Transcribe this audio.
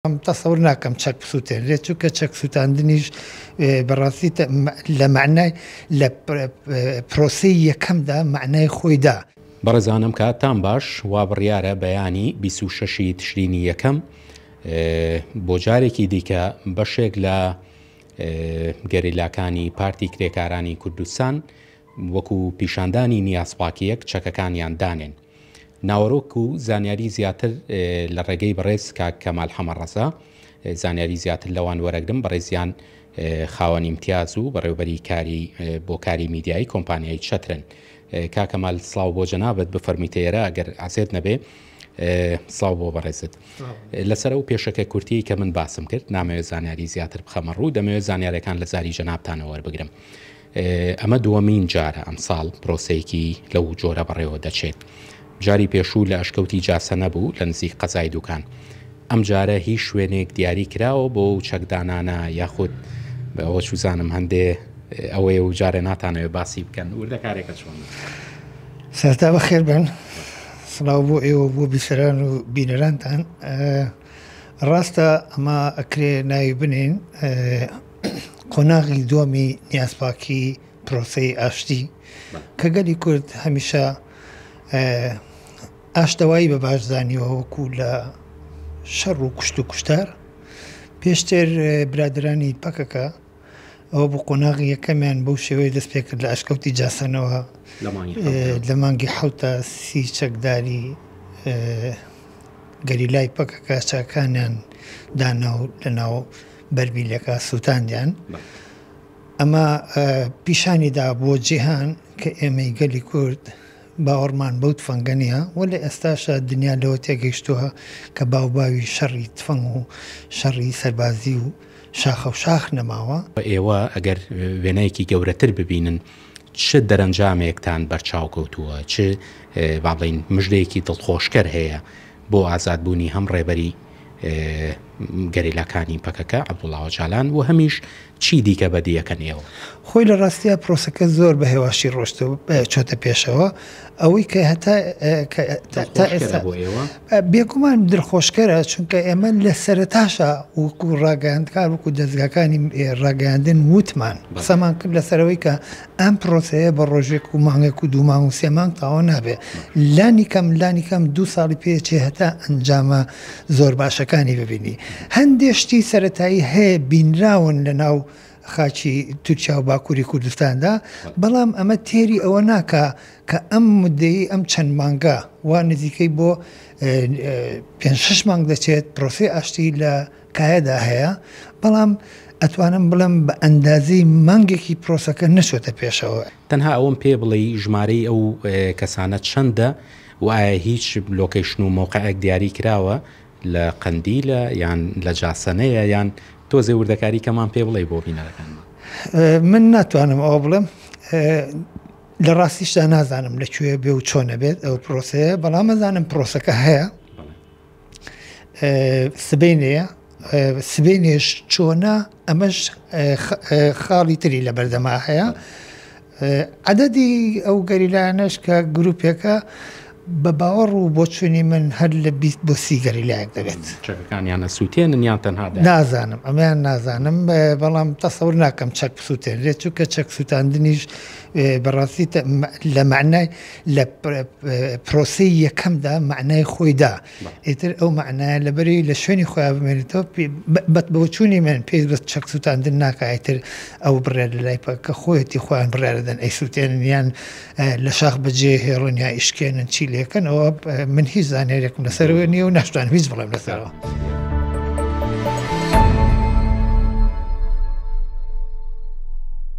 تەسەور ناکەم چەک بسووتێنرێت، چونکە چەک سووتاندنیش بەڕاستی لە مەعنای لە پرۆسەی یەکەمدا مەعنای خۆی دا. بەڕێزانم کاتتان باش، وا بڕیارە بەیانی 26 ی تشرینی یەکەم بۆ جارێکی دیکە بەشێک لە گەریلاکانی پارتی کرێکارانی کوردستان وەکو پیشاندانی نیازپاکییەک چەکەکانیان دانێن. ناوەرۆک و زانیاری زیاتر لە ڕێگەی بەڕێز کاک کەمال حەمەڕەزا زانیاری زیاتر لەوان وەرەگرم بەڕێزیان خاوەن ئیمتیاز و بەڕێوبەری کاری بۆ کاری میدیایی کۆمپانیای چەترن. کاک کەمال سڵاو بۆ جەنابت بفەرموویتە ئێرە ئەگەر عەزێت نەبێ سڵاو بۆ بەڕێزت. لەسەر ئەو پێشەکە کورتیەی کە من باسم کرد نامەوێت زانیاری زیاتر بخەمە ڕوو دەمەوێت زانیارەکان لە زاری جەنابتانەوە وەربگرم. ئەمە دووەمین جارە ئەمساڵ پرۆسەیەکی لەو جۆرە بەڕێوە دەچێت. جاری پێشوو لە ئەشکەوتی جاسەنە بوو لە نزیک قەزای دوکان. ئەم جارە هیچ شوێنێک دیاری کراوە بۆ ئەو چەکدانانە یاخود ئەوە چوزانم هەندێ ئەوەیە و جارێ ناتانەوێ باسی بکەن وردەکارێکە چۆنە؟ سەرەتا بەخێر بێن. سڵاو بۆ ئێوە بۆ بیسەران و بینەرانتان. ڕاستە ئەمە ئەکرێ ناوی بنێین قۆناغی دووەمی نیازپاکی پرۆسەی ئاشتی کە گەلی کورد هەمیشە ئاشتەوایی بە باش زانیوە وەکو لە شەڕ و کوشت و کوشتار پێشتر برادرانی پەکەکە ئەوە بۆ قۆناغی یەکەمیان بەو شێوەیە دەست پێکرد لە ئەشکەوتی جاسەنەوە لە مانگی حوتە سی چەکداری گەریلای پەکەکە چاکانیان دانا و لەناو بەرمیلەکە سووتاندیان. ئەمە پیشانی دا بۆ جیهان کە ئێمەی گەلی کورد باوەڕمان بەو تفەنگە نییە و لە ئێستاشا دنیا لەوە تێگەیشتووە کە باوباوی شەڕی تفەنگ و شەڕی سەربازی و شاخە و شاخ نەماوە. ئێوە ئەگەر وێنایەکی گەورەتر ببینن چ دەرەنجامێکتان بەرچاو کەوتووە؟ چ با بڵێین مژدەیەکی دڵخۆشکەر هەیە بۆ ئازادبوونی هەم ڕێبەری گەریلاکانی پەکەکە عەبدوڵا ئۆجالان و هەمیش چی دیکە بەدی ئەکەن ئێوە؟ خۆی لە ڕاستیا پرۆسەکە زۆر بە هێواشی ڕۆشت و چۆتە پێشەوە ئەوەی کە هەتا تا ئێستا بۆ ئێوە بێگومان دڵخۆشکەرە چونکە ئێمە لە سەرەتاشا وەکو ڕاگەیاندکار وەکو دەزگاکانی ڕاگەیاندن وتمان قسەمان کرد لەسەرەوەی کە ئەم پرۆسەیە بە ڕۆژێک و مانگێک و دوو مانگ و سێ مانگ تەواو نابێ لانی کەم لانی کەم دوو ساڵی پێچێ هەتا ئەنجامە زۆر باشەکانی ببینی هەندێ شتی سەتایی هەیە بینراون لە ناو خاکی تورکیا و باکووری کوردستاندا بەڵام ئەمە تێری ئەوە ناکا کە ئەم مدەی ئەم چەند مانگە وا نزیکەی بۆ پێ شش مانگ دەچێت پرۆسەی ئاشتی لە کایەدا هەیە، بەڵام ئەتوانم بڵێم بە ئەندازەی مانگێکی پرۆسەکە نەچۆتە پێشەوە. تەنها ئەوەم پێ بڵێی ژمارەی ئەو کەسانە چەندە و ئایا هیچ لۆکەیشن و مەوقعێک دیاری کراوە لە قەندیلە یان لە جاسەنەیە یان تۆزێ وردەکاری کەمان پێ بڵێی بۆ بینەرەکانمان. من ناتوانم ئەوە بڵێم لە ڕاستیشدا نازانم لە کوێ بێ و چۆنە بێت ئەو پرۆسەیە بەڵام ئەزانم پرۆسەکە هەیە. سبەینێیە، سبەینێش چۆنە ئەمەش خاڵی تری لە بەردەما هەیە. عەدەدی ئەو گەریلایانەش کە گروپێکە بە باوەڕ و بۆچوونی من هەر لە 20 بۆ 30 گەریلایەک دەبێت. چەکەکانیان ئەسووتێنن یان تەنها دایان؟ نازانم ئەمەیان نازانم بەڵام تەسەور ناکەم چەک بسووتێنرێت چونکە چەک سووتاندنیش بەڕاستی لە مەعنای لە پرۆسەی یەکەمدا مەعنای خۆی دا ئیتر ئەو مەعنایە لەبەری لە شوێنی خۆیان بمێنێتەوە بە بۆچوونی من پێویست بە چەک سووتاندن ناکا ئیتر ئەو بڕیار لە لای کە خۆیەتی خۆیان بڕیارەدەن ئەی سووتێنن یان لە شاخ بەجێ هێڵن یا ئیشکێنن چی لێکەن ئەوە من هیچ زانیاریەکم لەسەرەوە نییە و ناشتوانم هیچ بڵێم لەسەرەوە.